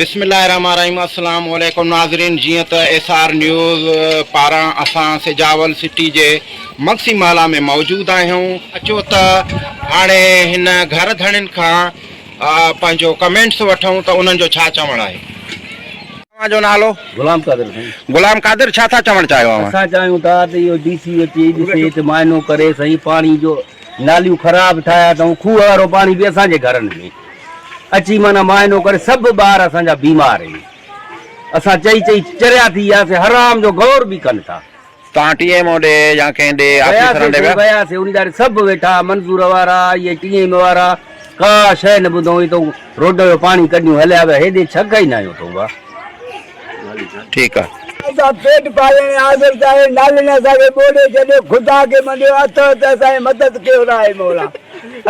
بسم الله الرحمن الرحيم السلام عليڪم ناظرين جيئن ته ايس آر نيوز پاران اسان سجاول سٽي جي مگسي محلا ۾ موجود آهيون اچو ته هاڻي هن گهر ڌڻين کان پنهنجو ڪمينٽس وٺون ته انهن جو ڇا چوڻ آهي. اوهان جو نالو؟ غلام قادر سائين. غلام قادر ڇا ٿا چوڻ چاهيو اوهان؟ اسان چاهيون ٿا ته اهو ڊي سي اچي ڏسي ته معائنو ڪري سائين پاڻي جو ناليون خراب ٺاهيا اٿئون کوهه وارو پاڻي به اسان جي گهرن ۾ اچي معنيٰ معائنو ڪري سڀ ٻار اسان جا بيمار آهن اسان چئي چئي چريا ٿي وياسي حرام جو غور به ڪن ٿا. توهان ٽي ايم او ڏي يا ڪنهن ڏي آفيسرن ڏي ويا؟ وياسي ان جا سڀ ويٺا منظور وارا اهي ٽي ايم وارا ڪا شيء نه ٻڌئون هتو روڊ جو پاڻي ڪڍيون هليا ويا هيڏي ڇڪ ئي نه آيو اٿئون ڀا. ٺيڪ آ. اسان پيٽ پالڻ آزر چاهي نالين اسان کي ٻوڙي ڇڏيو خدا کي مڃيو اٿو ته اسان جي مدد ڪيو راهي مولا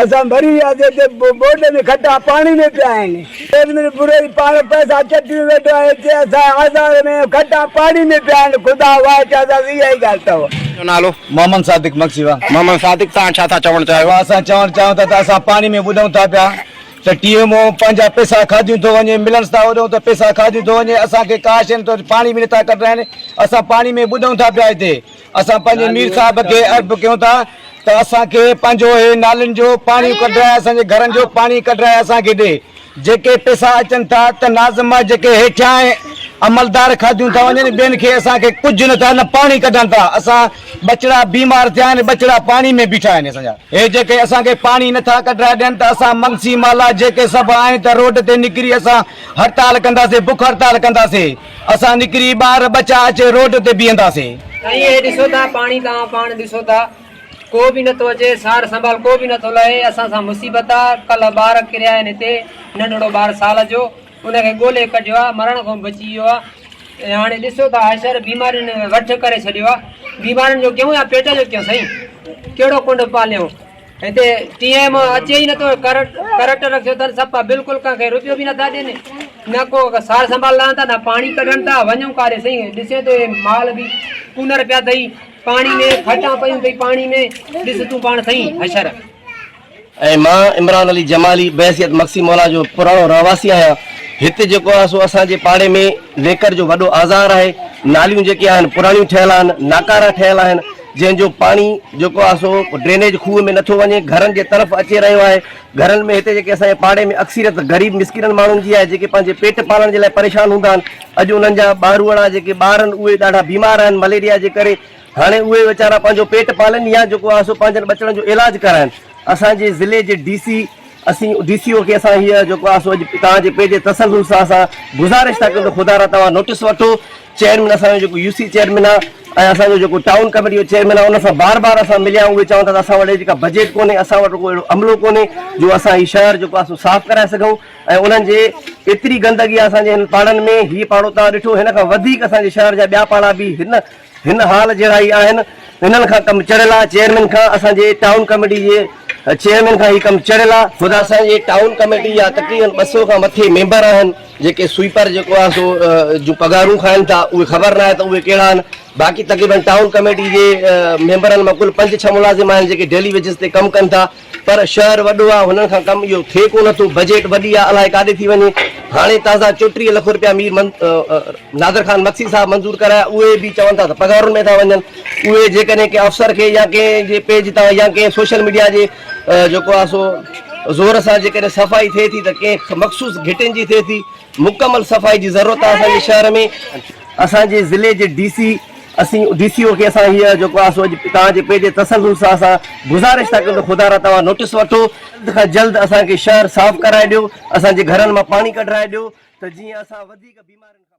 اسان مري وياسي هتي ٻوڏ ۾ کٽا پاڻي ۾ پيا آهن چيئرمين بروهي پاڻ پئسا چٽيون ويٺو آهي هتي اسان آزار ۾ کٽا پاڻي ۾ پيا آهن خدا واهه اسان اها ئي ڳالهه اٿو. جو نالو؟ محمد صادق مگسي وا. محمد صادق توهان ڇا ٿا چوڻ چاهيو؟ اسان چوڻ چاهيون ٿا ته اسان پاڻي ۾ ٻڏون ٿا پيا ته ٽي ايم او پنهنجا پئسا کاڌيون ٿو وڃي ملنس ٿا اوڏهون ته پئسا کاڌيون ٿو وڃي اسان کي ڪا شيء نٿو پاڻي به نٿا ڪڍرائين اسان پاڻي ۾ ٻڏون ٿا پيا هتي اسان پنهنجي مير صاحب کي عرض ڪيون ٿا ته اسان کي پنهنجو هي نالين جو پاڻي ڪڍرائي اسان جي گهرن جو پاڻي ڪڍرائي اسان کي ڏي جيڪي پئسا اچن ٿا ته ناظم جيڪي هيٺيان ۽ عملدار کاڌيون ٿا وڃن ٻين کي اسان کي ڪجهه نٿا نه پاڻي ڪڍن ٿا اسان ٻچڙا بيمار ٿيا آهن ٻچڙا پاڻي ۾ بيٺا آهن اسان جا هي جيڪي اسان کي پاڻي نٿا ڪڍرائي ڏين ته اسان منگسي مالا جيڪي سڀ آهن ته روڊ تي نڪري اسان هڙتال ڪنداسي بک هڙتال ڪنداسي اسان نڪري ٻار ٻچا اچي روڊ تي بيهنداسي. سائين هي ڏسو ٿا پاڻي توهان پاڻ ڏسو ٿا ڪو به نٿو اچي سار سنڀال ڪو به نٿو لهي اسان سان مصيبت آ ڪلهه ٻار ڪريا آهن هتي ننڍڙو ٻار سال جو ان کي ڳولي ڪڍيو آ مرڻ کان بچي ويو آ ۽ هاڻي ڏسو ٿا حشر بيمارين وٺ ڪري ڇڏيو آ بيمارين جو ڪيون يا پيٽ جو ڪيون سائين ڪهڙو ڪنڊ پاليون هتي ٽي ايم اچي ئي نٿو ڪرٽ ڪرٽ رکيو اٿن صفا بلڪل ڪنهن کي روپيو به نٿا ڏين نه ڪو سار سنڀال لهن ٿا نه پاڻي ڪڍن ٿا وڃون ڪاڏي سائين ڏسين ٿو هي مال به ڪونر پيا اٿئي پاڻي ۾ کٽان پيون اٿئي پاڻي ۾ ڏس تون پاڻ سائين حشر. ۽ مان عمران علي جمالي بحيثيت مگسي مولا جو پراڻو رهواسي آهيان. هتي جيڪو آهي سو اسان جي پاڙي ۾ ليڪر جو وڏو آزار آهي. ناليون جيڪي آهن پراڻيون ٺهيل آهن، ناڪارا ٺهيل آهن، جنهن جو پاڻي جيڪو آهي سو ڊرينيج کوهه ۾ نٿو وڃي، گهرن جي طرف اچي رهيو آهي. گهرن ۾ هتي جيڪي اسان جي پاڙي ۾ اڪثريت غريب مسڪينن ماڻهن جي آهي، جيڪي پنهنجي پيٽ پالڻ جي لاء پريشان هوندا آهن. اڄ انهن جا ٻاروئڙا جيڪي ٻار آهن اهي ڏاڍا بيمار آهن مليريا جي ڪري. هاڻي اهي ويچارا پنهنجو پيٽ پالين يا جيڪو آهي سو پنهنجن ٻچڙن جو علاج ڪرائين. اسان جي ضلعي جي ڊي سي اسين ڊي سي او کي اسان هيء جيڪو آهي سو اڄ توهان جي پيج جي تسلسل سان اسان گذارش ٿا ڪيون ته خدارا توهان نوٽس وٺو. چيئرمين اسان جو جيڪو يو سي چيئرمين آهي ۽ اسان جو جيڪو ٽائون ڪميٽي جو چيئرمين آهي ان سان بار بار اسان مليا آهيون اهي چون ٿا ته اسان وٽ اهڙي ڪا بجيٽ ڪونهي اسان وٽ ڪو اهڙو عملو ڪونهي جو اسان هي شهر جيڪو آهي سو صاف ڪرائي سگهون ۽ انهن جي ايتري گندگي آهي اسان جي هن پاڙن ۾ هي پاڙو توهان ڏٺو هن کان وڌيڪ اسان جي شهر جا ٻيا پاڙا به هن هن حال جهڙا ئي آهن، هنن کان ڪم چڙهيل آ، چيئرمين کان اسان جي ٽائون ڪميٽي جي چيئرمين کان هي ڪم چڙهيل آ. خود اسان جي ٽائون ڪميٽي جا تقريبن 200 کان مٿي ميمبر آهن، جيڪي سوئيپر جيڪو آ سو جون پگهارون کائن ٿا، اهي خبر ناهي ته اهي ڪهڙا آهن، باقي تقريبن ٽائون ڪميٽي جي ميمبرن مان ڪل پنج ڇهه ملازم آهن جيڪي ڊيلي ويجز تي ڪم ڪن ٿا. پر شهر وڏو آ هنن کان ڪم اهو ٿئي ڪونه ٿو، بجيٽ وڏي آ الائي ڪاڏي ٿي وڃي، هاڻي تازا 34 لک روپيا مير نادر خان مگسي صاحب منظور ڪرايا اهي به چون ٿا ته پگهارن ۾ ٿا وڃن، اهي جيڪڏهن ڪنهن افسر کي يا ڪنهن جي پيج تان يا ڪنهن سوشل ميڊيا جي جيڪو آ سو زور سان جيڪڏهن صفائي ٿئي ٿي ته ڪنهن مخصوص گهٽين جي ٿئي ٿي، مڪمل صفائي جي ضرورت آ اسان جي شهر ۾. اسان جي ضلعي جي ڊي سي اسين ڊي سي او کي اسان هيء جيڪو آ سو اڄ توهان جي پيج جي تسلسل سان اسان گذارش ٿا ڪيون ته خدارا توهان نوٽس وٺو جلد کان جلد اسان کي شهر صاف ڪرائي ڏيو اسان جي گهرن مان پاڻي ڪڍرائي ڏيو ته جيئن اسان وڌيڪ بيمارين کان.